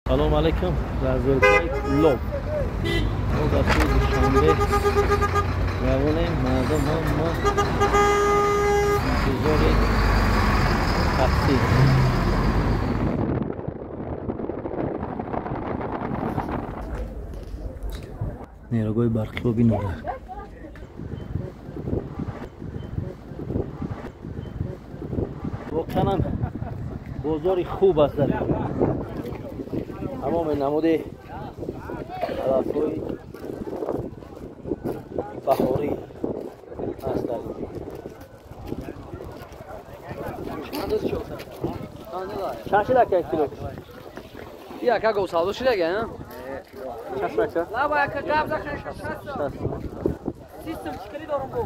Салом алейкум, дар зулкаи Кӯлоб. Мо дар сӯи Душанбе равонем. Мардум ҳама интизори такси. Нерӯгоҳи барқиро бинозар. Воқеан бозори хуб аст дар инҷо. Тамоми намуди алафҳои баҳорӣ аст дар инҷо. Чанд шид ака як кило? Яка говсавдо шидага, а? Шаст ака? Лаба яка гап захан шаст. Систем чикали дорум бо.